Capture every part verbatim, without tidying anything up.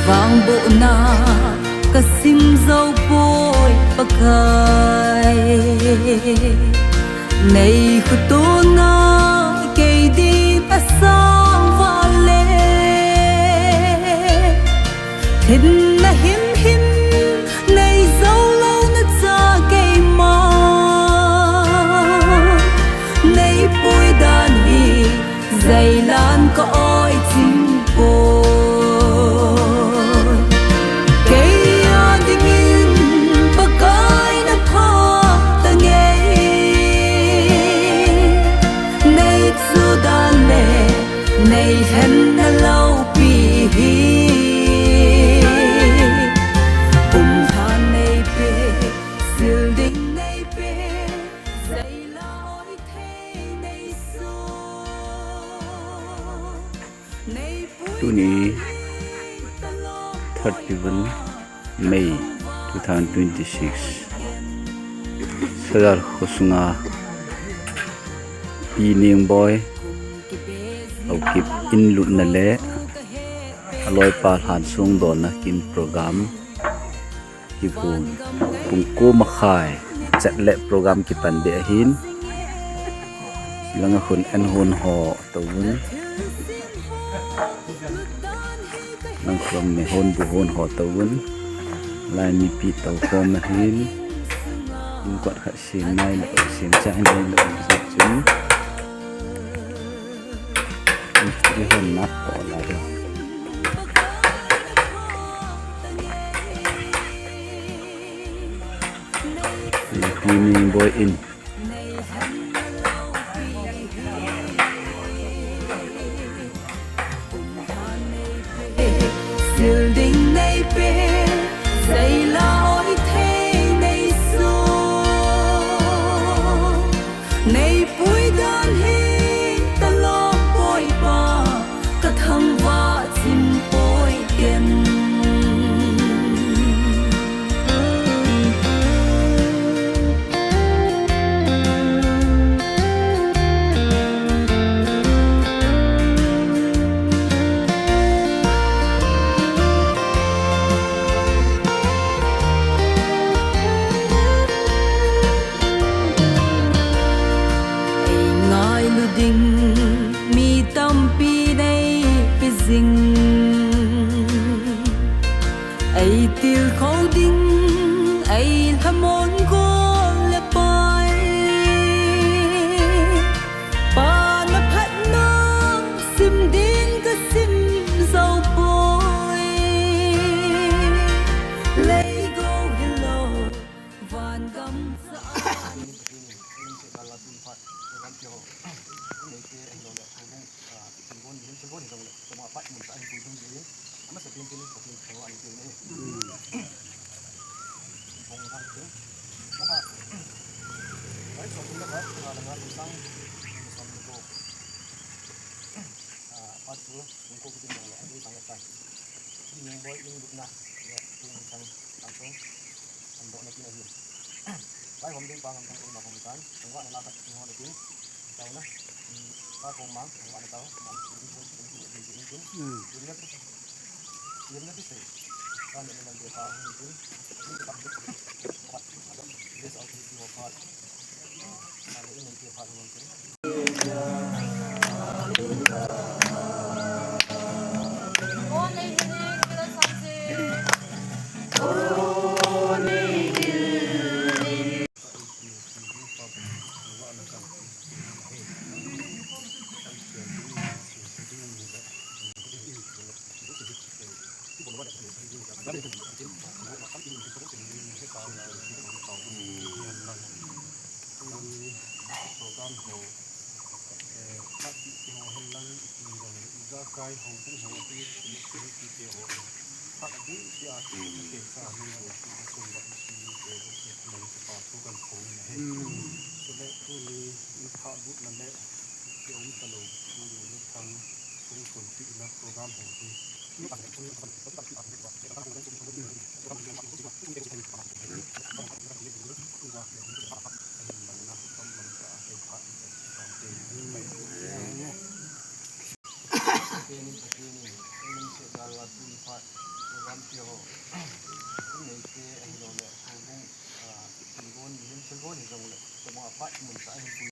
Vangbohna ka sim zo poi Pakai, nei khutona kei din a sang vale. Thinna himhim nei zo lo na cha keima, nei pui dan hi zeilan ka oi chim poi. Kei a dingin Pakai na pha ta ngei, nei chu dan le nei henna lopi hi. Kum tha nei pe, sil ding nei pe, zeila oi thei nei su. Tuni thirty-one May two thousand twenty-six, Sadar khosunga Pi Ningboi Haokip in lutna le aloipa lhan sung donna kin program kikun pung ko makhai chet le program kipan be ahin. Langa khun en hun ho to un. Lang khom ni hon bu hon ho to un. Lai mipi to khom ahin. In kot khat sim nai le sim cha hin le sim chun. In hon nak to la do. Pi Ningboi in. Sil ding nei pe, zeila oi thei nei su. Nei pui dan hi ta lo poi pa, ka thangvah chim poi ken. Ei ngailu ding mi tampi nei pe jing. Ei tilkhou ding, ei lhamon gol le pai. Pa na phatna sim din ka sim zo poi. Lei go hilou, van gam cha a. Thilgon ni, thilgon ni jong le, chuma pat mun ta hin pui thum ji. Ama sa tin tin, sa tin thilgon ni tin ni. Bong ta tin. Aha. Bai so tin da ba, na na na sang. Ni sang ni ko. Ah, pat tu, ni ko tin na, ni sang ta. Ni boi in na. Ya, tin sang, sang. An dohna kin ahi. Vaihom ding pa ngam thang um na hom tan, thangvahna la khat hung hon ding. Taona, um, pa kong mang, thangvahna tao, mang, um, um, um, um, um, um, um. Hmm. Yun na tu, yun na tu sei. Pa ne na de pa hung ding. Yun na tu, yes, I'll give you a part. Ah, pa ne na de pa hung ding. Program ho, eh, mat ti ti ho hen lang, ti jong le, ijakai ho, bu ho, ti, ti, ti, ti, ti ho. Phat a bu, ti a, ti, ti, ti, sa, mi ho, ti, ti, sung ba, ti, ti, ti, ti, ti, ti, pa, program ho, ni he. Hmm. Chule, tuni, in pha bu na le, ti, um, ta lo, tuni, ni thang, sung, sung, ti, na, program ho, ti. Ti ho. Nei te ahi lo le, thilgon, ah, thilgon, lim thilgon hi jong le, tuma phat mun sa ahi pui.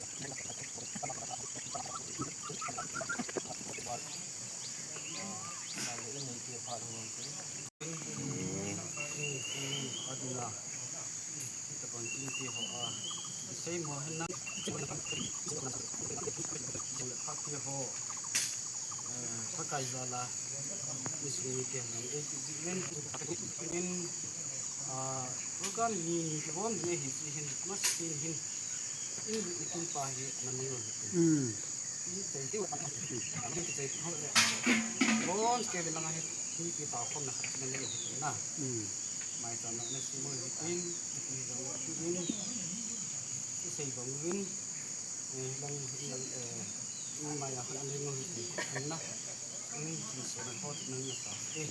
Ah, sa le nei te phat mun te. Adna. Tabang kin ti ho a. Sei mo hen na. Phat ti ho. Eh, Pakai jal a. Ni sung ni te hen. Ei ki ji men. In, ah, program ni ni ki bom ni hi ji hin. Mas tin hin. In, in pa hi na mi. Hmm. Bon, ke bilang ahi, ni ki pa khom na khat na ni na. Hmm. Mai chan na si mo hi tin, ni ki jong hi tin, ki sei bang win, eh, lang, lang, eh, mai a khan ni mo hi tin na. Ni ki so na ho na ni sa. Eh.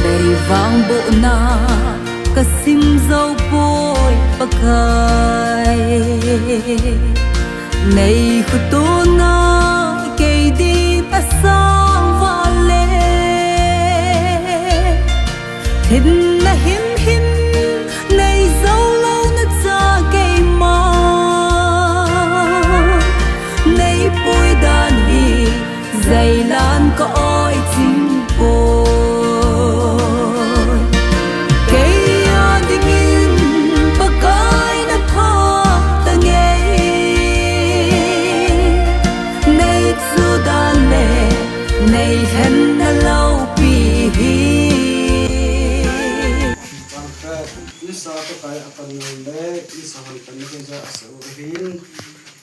Nei vangbohna ka sim jou poi Pakai. Nei khutona kei din a sang vale. Thinna himhim nei jou louna cha keima. Nei pui dan hi Zeilan ka oi chim poi. Kei a dingin Pakai na phat a ngei. Nei chu dan le, nei lhenna loupi hi. Chang khat, nisa Pakai a pan lou le, nisa hon pan na kei ja a sa u ahin.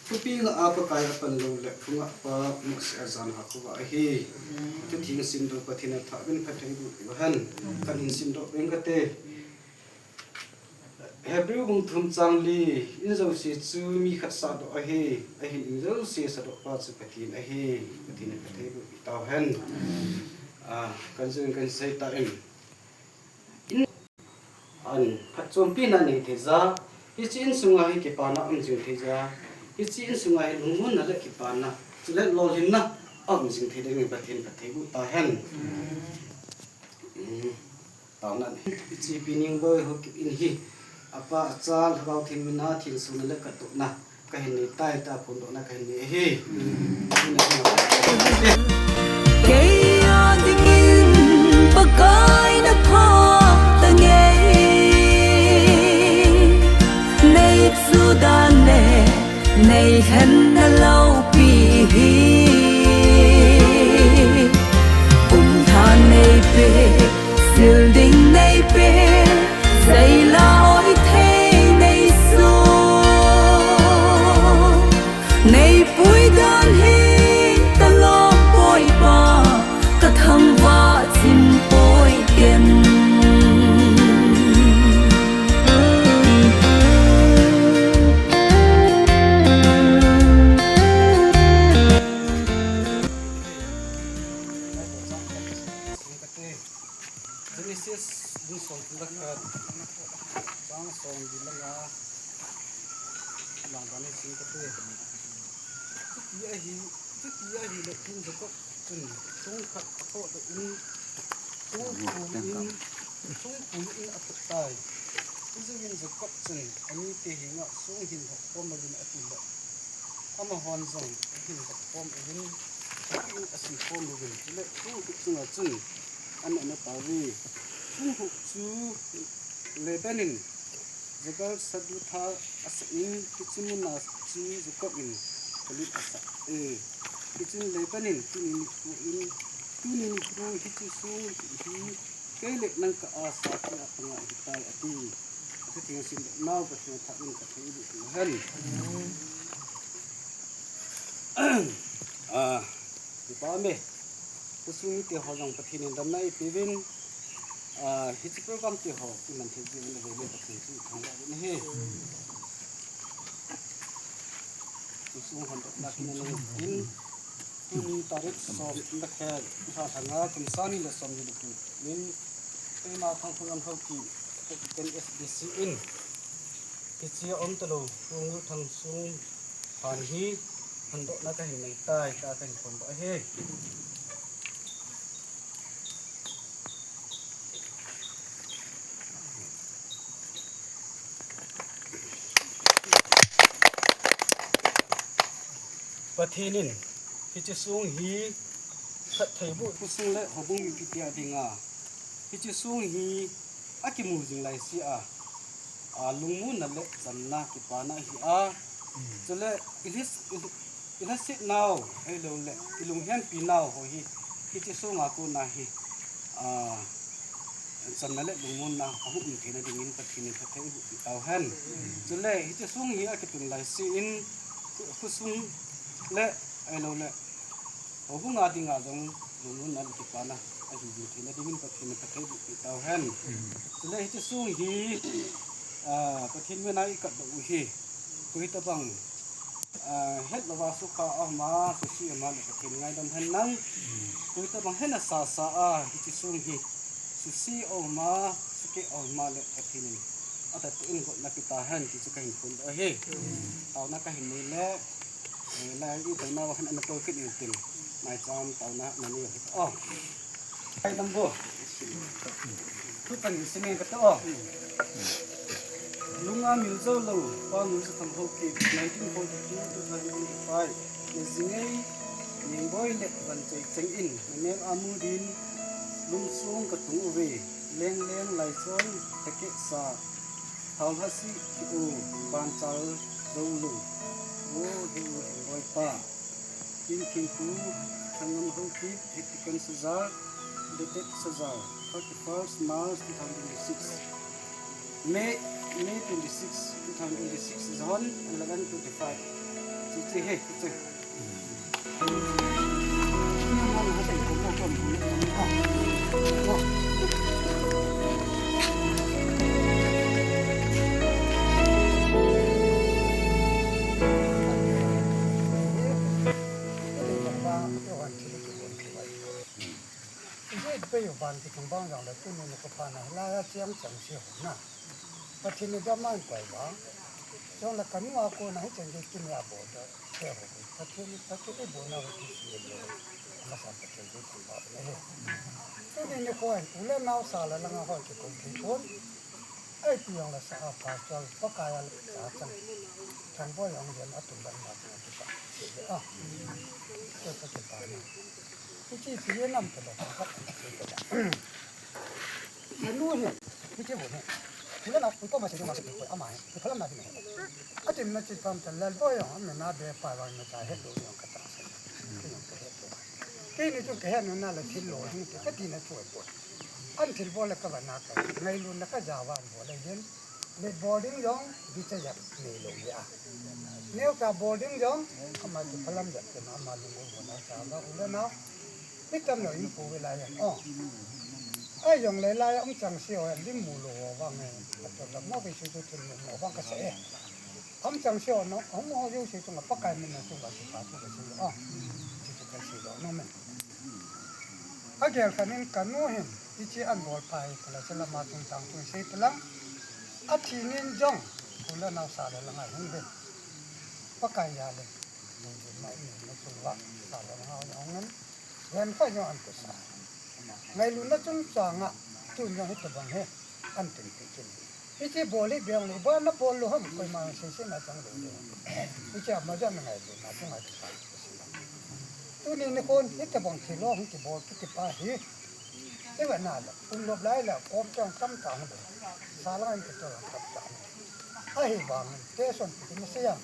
Thupi nga a Pakai a pan lou le, phunga pa mo se a jan ha khuva ahi. Thu theng sim doh Pathen a thah uvin phatthei boh u hen. Kan hin sim doh veng kate. Hebrew bung thum chang li, in jouse chu mi khat sah doh ahi. Ahin in jouse sah doh pa chu Pathen ahi. Pathen in phatthei boh u tau hen. Ah, kan jun kan sei ta in. In An phatchompi na nei thei ja, hiche insunga hi kipana um jing thei ja, hiche insunga hi lungmonna le kipana, chule lolhinna um jing thei ding in Pathen phatthei boh ta hen. Mm, taona hiche pi Ningboi Haokip in hi, apa, acha, Lhagao Theng mina thengsohna le katohna kahin nei tai tia phondohna kahin nei ahi. Kei a dingin Pakai na phat a ngei. Nei chu dan le, nei lhenna loupi hi. Umtha nei pe, sil ding nei pe, sei la oi thei nei so. Nei pui dan hi ka lom poi Pa, ka thangvah chim poi ken. Genesis bung som thum le khat, chang som li le nga, lang dan hi sim kate. Chuti ahi, chuti ahile hin Jacob chun song khat athoh doh in, song pui in, song pui in athot tai. Hijeh in Jacob chun amite henga song hin hoh khom uvin atile. Amahon jong ahin hoh khom uvin, api in asih khom uvin, chule songhuh chunga chun ana, ana tao uve. Songhuh chu Laban in Jegar Sahadutha asah in, hiche muna chu Jacob in Galeed asah e. Hichun Laban in tuni nikho in, tuni nikho hiche song hi kei le nang ka a sah a panga hitai ati. Athu theng sim le nau Pathen thah in ka thei bu hen. Ah, kipa me. Kusung te ho jong Pathen in damna eipeuvin. Ah, hiche program te ho iman thei jing le le Pathen chu thangvah in ahi. Sung hon dot na kin nung in, tuni tarik som na khe, tha thanga kum sani le som ni le tu. Min, ei ma thang khung an hau ki, Ken S B C in. Kichi om talo, kung thang sung han hi, hon dot na ka hin nei tai, ka ka hin kon ba he. Pathen in, hiche sung hi, khat thei bu, khosung le houbung mipi tia dinga, hiche sung hi, akimu jing lai si a, a lungmonna le channa kipana hi a, chule, ilis, ilis, I lhaset nau, ahilou le, i lunghempi nau ho hi, hiche sunga kona hi, ah, channa le lungmonna ahung um theina dingin Pathen in phatthei eiboh peh tau hen. Chule, hiche sung hi akitun lai si in, khu-, khosung le, ahilou le, houbung a dinga jong lungmonna le kipana ahi jing theina dingin Pathen in phatthei eiboh peh tau hen. Chule, hiche sung hi, ah, Pathen mina i katdoh u hi, koi tabang, Ah, het louva sukha a um a, suse a um a le Pathen ngaidam hen lang. Koi tabang hena sasa a, hiche sung hi. Suse a um a, sukeh a um a le Pathen in. Atah in gotna pe tahen, ti chu ka hin phondoh ahi. Taona ka hin nei le, eh, lai i taona va khan ana to kit in tin. Maicham taona na nei ahi. Oh. Ai, Dambo. Tu pan singin ka to. Lunga mil jou lou, Pa Ngulzathang Haokip, nineteen forty-two, two thousand twenty-five. Na jingei, Nengboi le Vanchoi cheng in, na mel a mu din, lungsung ka tung uve, leng leng lai chon, ka keh sa, thao lhasi ki u, ban chal jou lou, wo he u Nengboi pa. Kim Thingpu, Thangam Haokip, Hectican Sajar, dated Sajar, thirty-first March two thousand twenty-six. May, May twenty-six, two thousand twenty-six, John eleven twenty-five. Chichi he, chichi. Ijeh ithum vang jongle tuni nikho phatna hilaiya cheng cheng se hon na. Pathen in demand koi vang. Jongle kanu a kona hicheng gei kini a bol da. Pathen, Pathen in boina ho kisi le. Amasa Pathen in thangvah le. Tuni nikho hin u le nao sa le langa hon kikou thei pon. Ipi jongle sa a pastor, Pakai a le sa chang. Thangboi jong jen atum ban ma chang kisa. Ah. Ko sa ke pa na. Hiche ti nam ta lo ka. Anu he, hiche bo he. Kila na, ko ma se ma se ko ama he. Ko phalam na ti he. Atin na chi pam ta lal bo jong, am na be pa wa na cha he lo jong ka ta se. Ki jong ka he to. Keini chu ka he na na la thil lo hin te ka ti na chu bo. An thil bol le ka va na ka. Ngailutna ka ja van bol le jen. Mit bol ding jong, bicha jat nei lou le a. Neocha bol ding jong, ama chu phalam jat te na, ama lung u na cha ba u le na. Mi tam lo in pu ve lai a. Oh. Ai jong le lai a, um chang se ho, lim mu lou ho vang e. Ato la mo ve su tu thil mu mo vang ka se e. Um chang se ho no, um ho yo se tu nga Pakai min na tu nga se pa tu ka se. Oh. Chu chu ka se lo no men. Agel khat in kanu hin, hiche an bol pai, kala chala ma chung chang chung sei talang. Athi nin jong, u le nao sa le langa hin ve. Pakai a le, nung jin ma in na chung va, sa le langa hung in. Ven kha jong an ko sa. Ngailutna chungchang a, tun jong hitabang he, an tin tin kin. Hiche bol hi beng le, ba na bol lou ham, koima sei sei na chang lou le. Hiche ama jong na ngailutna chunga kipa. Tuni nikhon, hitabang thil ho hung kibol kiti pa hi. Iva na le, um lop lai le, kom chang tam ta hung le. Sa lang in kitol tam ta hung le. Ahivangin, te son kiti na sei a.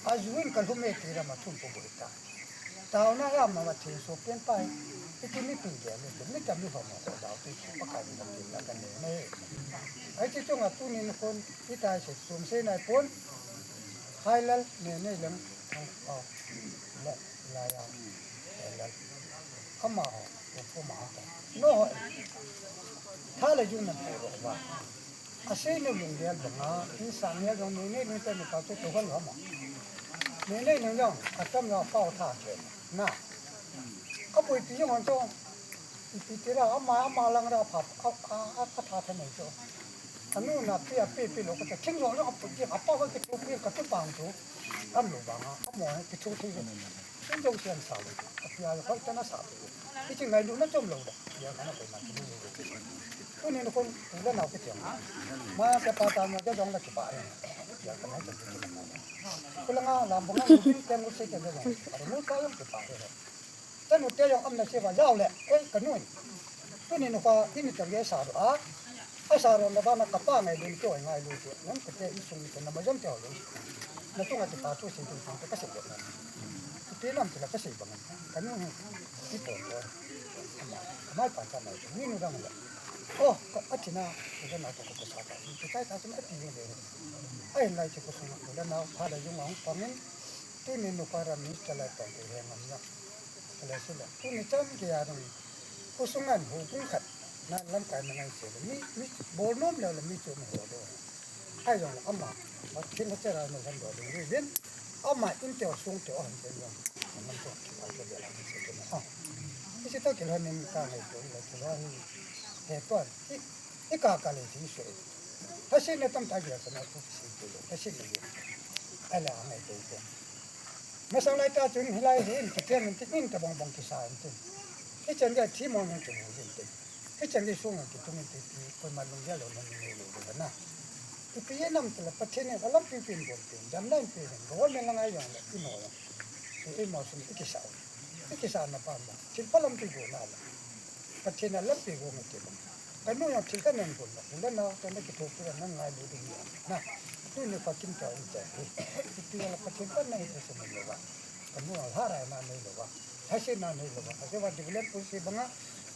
Aju in ka lhum e ti la ma thum pu boi ta. Taona hi ama va thil so pen pa hi. Iti mi pi ge le, mi ta mi va ma ko dau ti Pakai mi va ti la ka ne ne. Ai ti chunga tuni nikhon, itai se sum sei nai pon. Hai lal, ne ne leng, oh, oh. Le, la ya, le, le. Ama ho, ko ko ma ho. No ho. Tha le jun na ko ro ba. Asei nu lunggel banga, insang ya jong ni ni ni te ni pa tu tu hal hama. Ni nei nung jong, a tam jong pau tha ke. Na. A pui pi jong an jong. Ipi ti ra, ama, ama lang ra pha, a, a, a, a tha tha nei jong. A nu na pi a pi pi lo ka ta, thing jong jong a pui pi, a pau ka ki thu pi ka tu pang tu. Am lo bang a, a mo ki thu thu jong. Thing jong sian sa lo, a pi a lo ka ta na sa lo. Ichi ngai lu na chom lo da. Ya ka na ko na ki lu lu. Tuni ni kon, u le nau kiti ang. Ma se pa ta mo ke jong la kipa re. Ya ka na ko kiti na. Ku la nga lam bu nga mu din ke mu se ke jong. Ka mu ka jong kipa re. Ka nu te jong am na se ba jao le. Ei ka nu. Tuni ni ko ini ta ye sa ro a. A sa ro na ba na ka pa ngai din ke ngai lu ke. Nan ka te i sung ni na ma jong te ho lu. Na tu nga kipa tu se tu sang ka se ke na. Ti nam ti la ka se ba ngai. Ka nu. Ti po po. Mai pa cha mai, mi nu dang le. Oh, ka a tina, ka na to ko sa ka. Ki kai ta chen a ti le. Ai lai che ko sung ko le na, pha le jung ang pang in. Tuni nu ka ra mi cha lai pang ko he ngam na. Ka le se le. Tuni chan ke ya dang. Ko sung an ho kung khat. Na lam kai na ngai se le. Mi, mi bol nom le le mi chu mi ho le. Ai jong ama, ma kin na chera na han do ding ri vin. Ama in te sung te o han te jong. Nam to ki pa ke la se ke na. I si to ki han ni ka ngai to la ki han. He to. I, i ka ka le ti so. Ta si na tam ta ya ka na ku si ke. Ta si na ye. Ai la ngai to ko. Ma sang lai ta chun hi lai hin ki ken ti in ta bong bong ki sa in ti. Ki chen ga thi mo na ki mo hin ti. Hichan ni sung a kitung in ti, ti, koima lunggel lou na nei lou na. Ipi e nam tila Pathen in alampi pi in bol pi in, damna in pi in, government lang a jong le, i mo jong. I, i mo sung i kisa. I kisa na pa mo. Thil pha lampi go na la. Pathen a lampi go ngai ti bang. Ka nu jong thil kha nei bol la. U le nau, ka na kitho pi na ngai lu ding ya. Na. Tu ni pa kin ka in cha. Ipi la Pathen pa na i pe se mo lo ba. Ka nu a lhara na nei lo ba. Lhasetna nei lou va, ajeh va develop policy banga,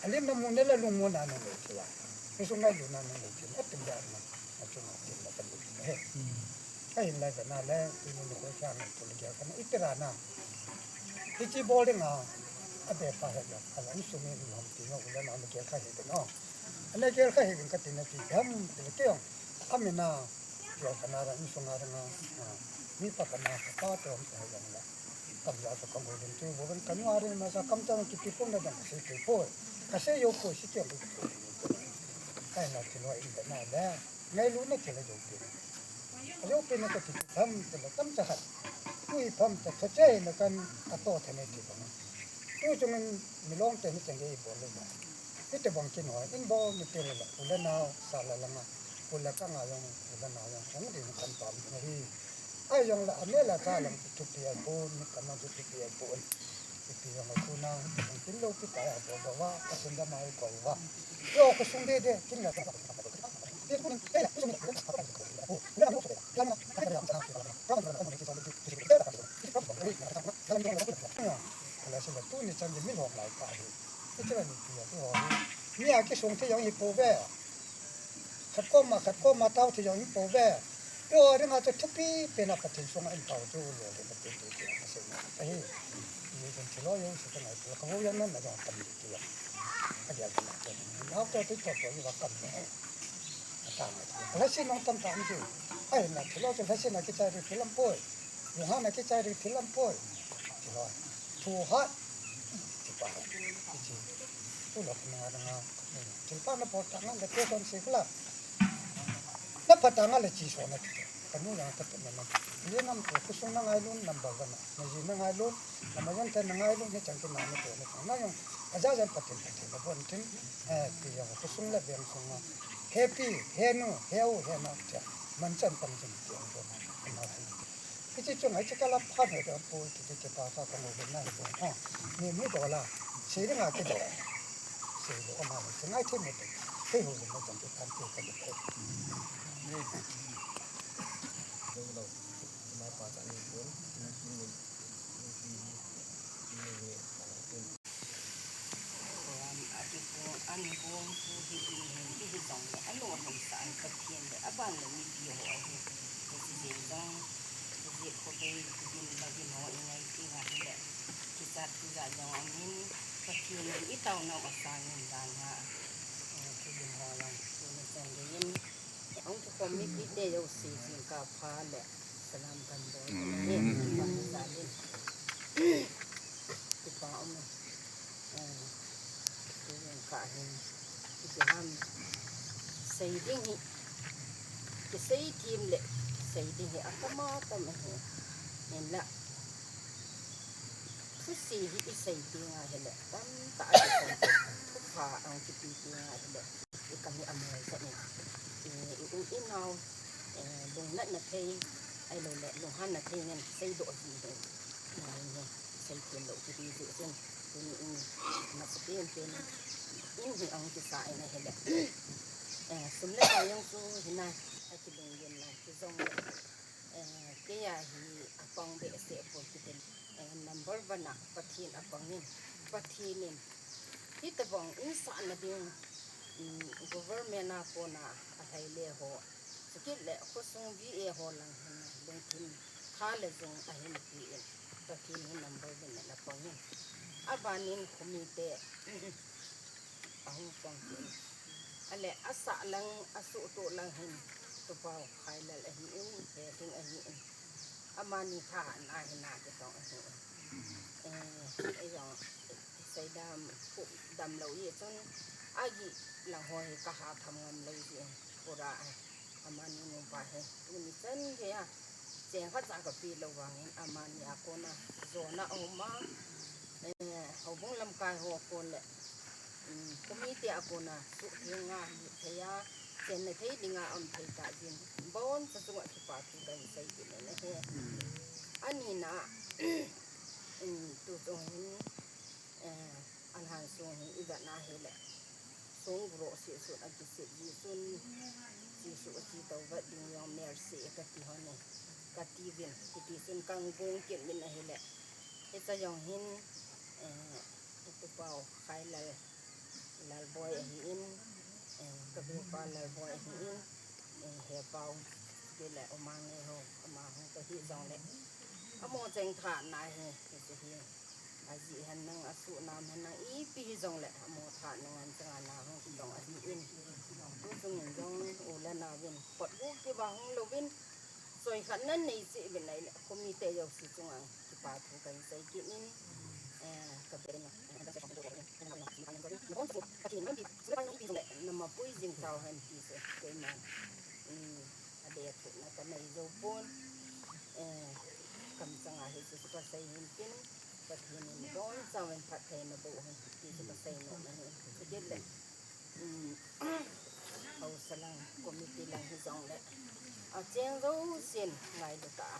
alim na mu ne la lung mu na nei lou thei a. Insung ngai lou na nei lou thei a, atum dia na, achung a thei na kan lou he. Ka hin lai ka na le, tuni ni ko cha ngai tu le gel ka na itira na. Hichi bol ding a, abe pa he lo, ala insung ni lom ti no, ula na ni gel ka he de no. Ana gel ka he bin ka ti na ti, ham, ti le ke ong. Amina, gel ka na ra, insung a ra nga, mi pa ka na, ka pa to, he lo la. Kam ja to kam golden tu bo kan kanu are ma sa kam cha ki ti pon da dang se ti po. Ka se yo po si ti ko. Kai na ti lo in da na da. Ngai lu na ti la yo pe. Yo pe na ka ti tham ta la tam cha hat. Kui pham ta cha che na kan a to tha ne ti ko. Tu chung in mi long te ni chang ge i bol le ba. Ni te bang kin ho in bol ni te le la. U le nau sa la la nga. U le ka nga yong, u le nau yong. Ang di kan pam na hi. Ai jong la, a mel a cha lang chu thupi a pon, mi kan lang chu thupi a pon. Thupi jong a khu na, ang tin lo pi ta a bol do va, a sun da mai ko va. Yo, ko sung de de, kin la. Kala sila tu ni chan de mi lhom lai pa hi. Ni chan ni pi a tu ho. Ni a ki sung thei jong hi po ve. Khat koma, khat koma tao thei jong hi po ve. Eiho dinga chu thupi pen a Pathen sunga in tao chu lo le Pathen tu ti a sei na. Ahi. Ni jong thilo jong se ta ngai tu ka ho jong na jong tam ti a. A dia ka na ko. Na ko ti to ko ni va kam ne. A ta ngai. Lhasetna tam tam ti. Ai na thilo chu lhasetna kichai ri thil lam poi. Lunghanna kichai ri thil lam poi. Thilo. Thu hat. Ti pa. Ti chi. Tu lo na nga. Thil pha na bol ta nga le te son se kula. Na pha ta nga le chi so na ti. Ka nu yang ka te na na. Ye nam ko kusung na ngai lun number one na. Na ji na ngai lun. Na ma yan te na ngai lun he chang ki na na te na. Na yang a ja jan Pathen Pathen na bon tin. Eh, pi yang kusung le beng sung na. Happy, he nu, he u, he na cha. Man chan pang chan ti ang bon. Na. Hichi chung hichi ka lam pha ne dong pu, hichi chi pa sa ka ngol na hi dong. Ha. Ni mi do la. Si ri nga ki do. Si do ma si ngai thi me te. Te hu le ma jong ki kan ti ka ni ko. Ni. Do lo. Ma pa sa ni ko. Ni ki ni. Ni ni. Ram a ki ko an bong pu hi in hin ti hi jong le a lo hong sa an Pathen le a ban le mi pi ho a hi. Ni si jeng jong. Ki ji ko bei, ki din ba din ho i ngai ti nga hi le. Ki sa ti ja jong a min, Pathen in i tao na a sa ngin dan ha. Eh, ki din ho jong, ki ni jong le in. Hong ki ko mi pi te yo si jing ka pha le. Salam kan bol. Mm. Kipa um. Eh, tu ka hin. Kipa ham. Sei ding hi. Kisei them le. Sei ding hi. Akama tam hi. Hinla. Thusi hi isei ding ahile. Tamtah a kisei. Thupha ang kipe ding ahile. I kam hi amol jat in, i, i u i nao, eh, lungnatna thei, ahilou le, lunghanna thei ngen seidoh ji hi, ngai nge, sei them lou kiti ji chun, tuni in, masapen pen in hi ahung kisa in ahile. Eh, sum le pai jong chu hinai, akilunggenna, kijong le, eh, kei a hi apang behseh poi kiti. Eh, number one a Pathen apang in, Pathen in, hitobang insahna ding, um, government a kona alhai le ho, chukit le khosung V A ho lang hin lungthim tha le jung ahin pe in, Pathen hi number one a apang in. Abanin khomite, ahung pang kit in. Ale, asah lang, asuhtoh lang hin, Tupao Khailal ahi in, Hething ahi in. Amani thahatna hina kitong ahi in. Eh, ijong, seidam, damlou jeh chun, agi lang ho hi kaha tham ngam lou jeh in, pura, eh. Amani nupa hi, tuni chan geiya, cheng khat cha kape lou vangin, amani a kona, jona aum a, eh, houbung lamkai ho a kon le, um, committee a kona, suhtheng a, lut thei a, chenna thei dinga, um thei tah jin, boncha chunga kipa thu kahin sei kit in ahi. Anina, um, tu chung hin, eh, alhan sung hi ivet na hile. Sung grow seh sun akisep ji chun, Jesu achi tou vet ding jong mercy kati hon e, kati vin, kiti chun kangong kit vin ahile. Hicha jong hin, eh, Tupao Khailal, Lalboi ahi in, eh, kabepa Lalboi ahi in, eh, Hepao, tile Umang nei ho, ama ho kahi jong le. Amo cheng thahatna hi, hiche hi. Ajih hen lang, asuh nam hen lang, ipi hijong le, amo thahatna ngen changa na hung kitong ahi in. Tu chung in jong, u le nao vin, khut gup kiba hung lou vin, choi khat nan nei cheh vin ahile, committee jouse chunga, kipa thu kahin sei kit in, eh, ka be na, na mapui jing tau hen ti chu, keima, um, adeh thu na kanei jou pon, eh, kamchang a hiche chu kasei hin tin, Pathen in boncha in phattheina boh hen ti chu kasei nom ahi. Chukit le, um, haosa lang, committee lang hijong le, acheng jousen ngailu tah a,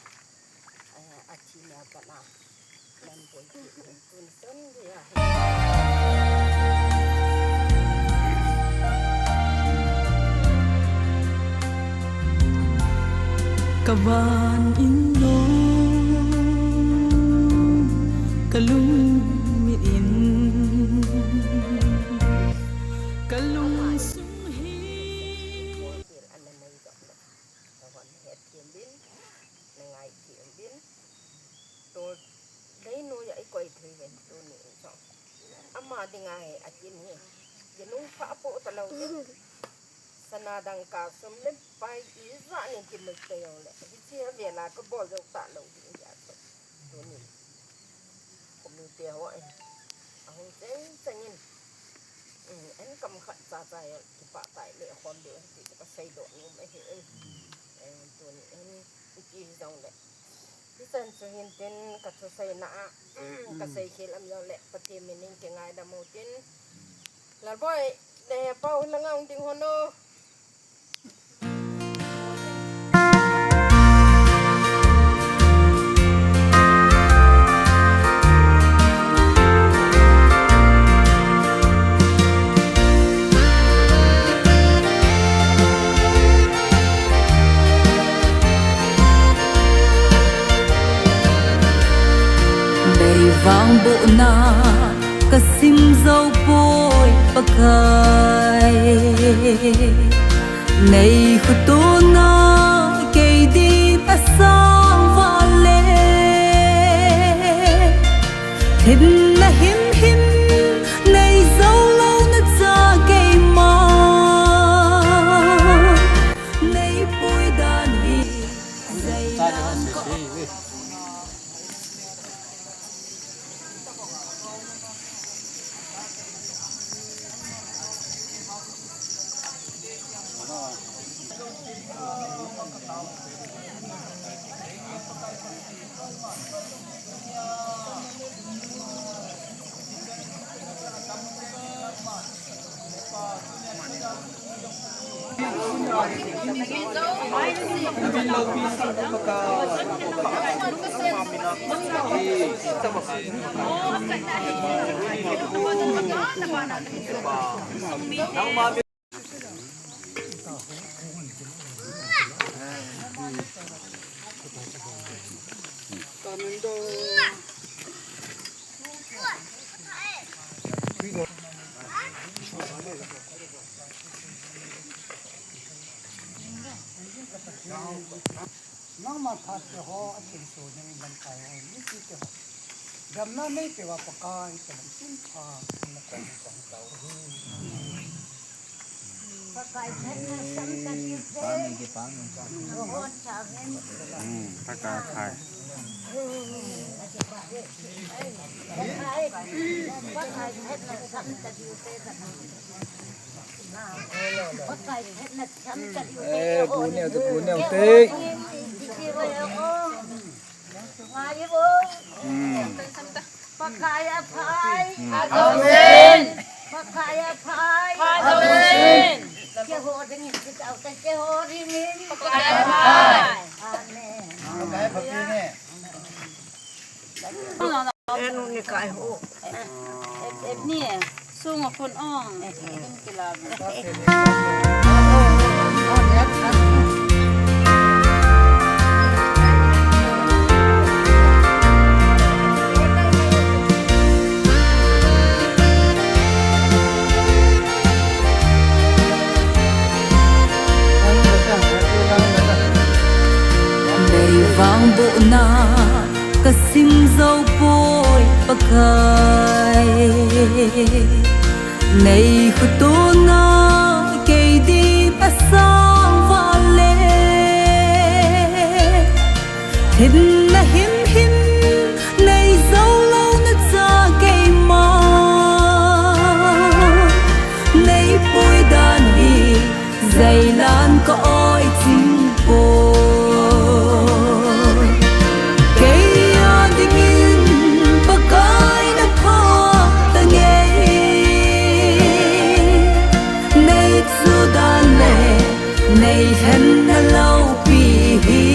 eh, athi nia pat a, nan boi kit hen tun san geiya hi. Ka van in lung, ka lung mit in, ka lung sung hi. Ka van het thiam bin, na ngai thiam bin. Tu, dei nu ya i koi thei ven tu ni so. Ama dinga hi akin hi. Ye nung pha po ta lo. Sana dangka sum le pai ijat nin kimut tei jong le. Hiche a vela kabol jou talou ding ahi chu. Tuni. Committee ho in. Ahung cheng cheng in. Um, en kam khat cha cha jong kipah tai le khom ding ti chu kasei doh nom ahi. Eh, tuni in ipi jong le. Hichan chu hin tin kathusei na a. Kasei khel am jong le Pathen min in kingaidam u tin. Lalboi, le Hepao lang a hung ding hon o. Nei vangbohna ka sim jou poi Pakai. Nei khotona kei din a sang vale. Thinna himhim nei jou louna cha keima. Nei pui dan hi. Sei dan Nangma phat te ho, a thilsoh ding lamkai ho, mipi te ho. Damna neipeuva Pakai, ka lungsim tah in na kong kong tao. Pakai phatna sam ta diu te. Nangma phat. Hmm, Pakai phat. Pakai, Pakai phatna sam ta diu te. Eh, bu neo te, bu neo te. Hmm. Pakai aphai. Amen. Pakai aphai. Amen. Keiho dingin, keiho dingin. Pakai aphai. Amen. Pakai aphai. Enu ni kai ho. Ep, ep ni, sunga khun ong. Ep, ep. Kila. Nei vang bohna ka sim jou poi Pakai. Nei khutona kei din a sang vale. Hinna himhim nei jou lou na cha keima. Nei pui dan hi Jailan ka oi ching poi. Kei a dingin Pakai na phat ange. Nei chu dan le nei lhenna loupi hi.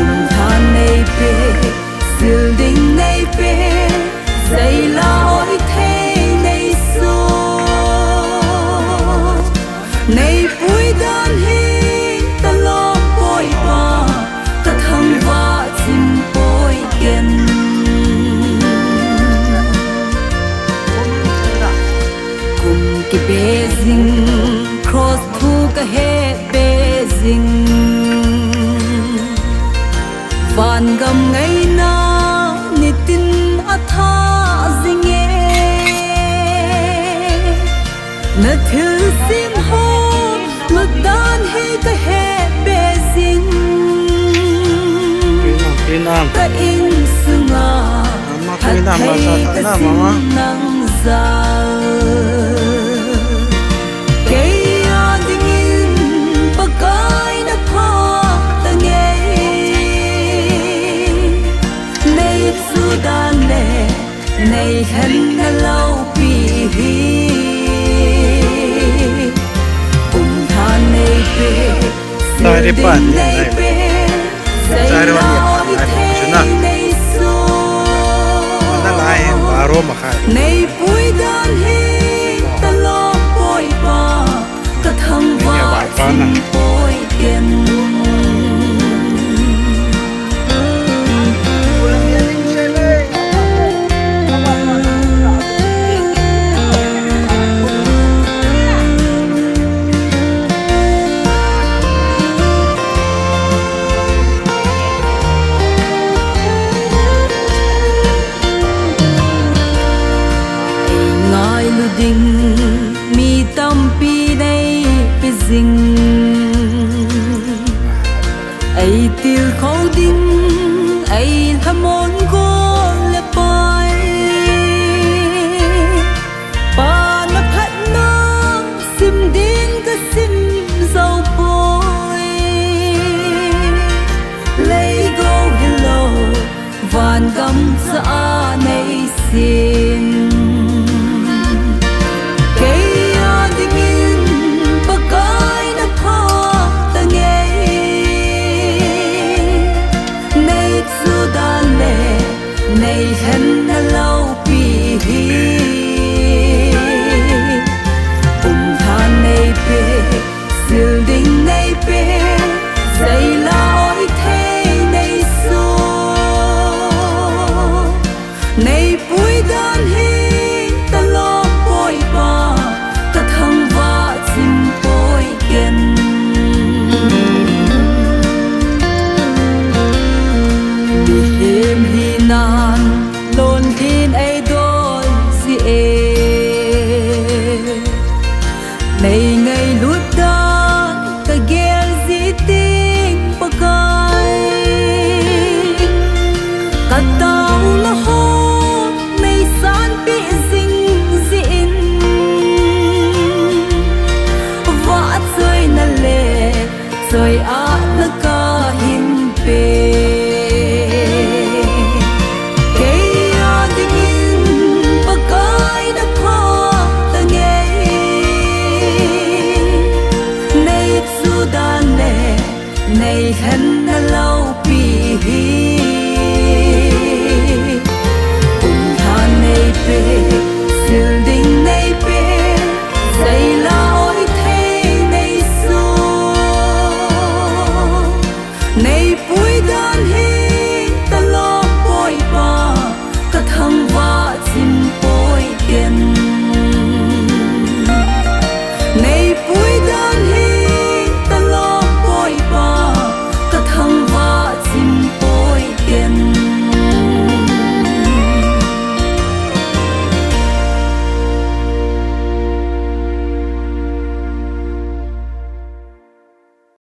Umtha nei pe, sil ding nei pe, Jaila oi thei nei so. Nei pui dan hi ka lom poi pa, ka thangvah chim poi ken. Kum kibe jing, cross thu ka he be jing. Vangam ngaina nitin a tha jing e. Na thilsim ho, lut dan hi ka he be jing. Ka insunga, ama ka inam ba sa ta na mama. Nang jal. Kei a dingin Pakai na phat ange. Nei chu dan le nei lhenna loupi hi. Umtha nei pe, sil ding nei pe, Jaila oi thei nei so. Nei pui dan hi ka lom poi pa, ka thangvah chim poi ken. Koi a na kahin pe. Kei a dingin Pakai na pha ta ngei. Nei chu dan le nei hen na loupi hi. Kum tha nei pe.